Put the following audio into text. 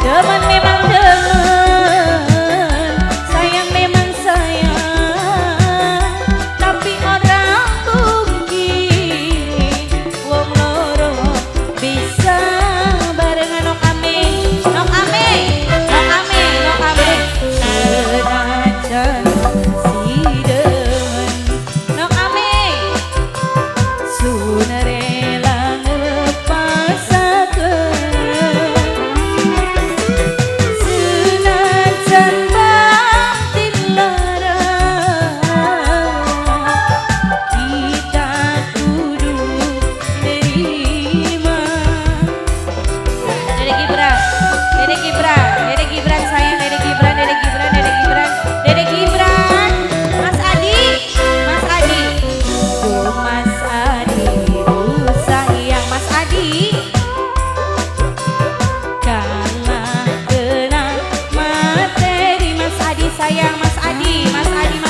Demen memang demen, sayang memang sayang, tapi ora mungkin wong loro bisa barengan. Nok ame, nok ame, nok ame, nok ame. Senajan si demen, nok ame, sun rela nglepasaken. Senajan batin lara, kita kudu nerima. Dede Gibran, Dede Gibran, Dede Gibran sayang, Dede Gibran, Dede Gibran, Dede Gibran, Dede Gibran, Mas Adi, Mas Adi, oh Mas Adi, duh sayang Mas Adi, kalah kena materi. Mas Adi sayang, Mas Adi, Mas Adi, Mas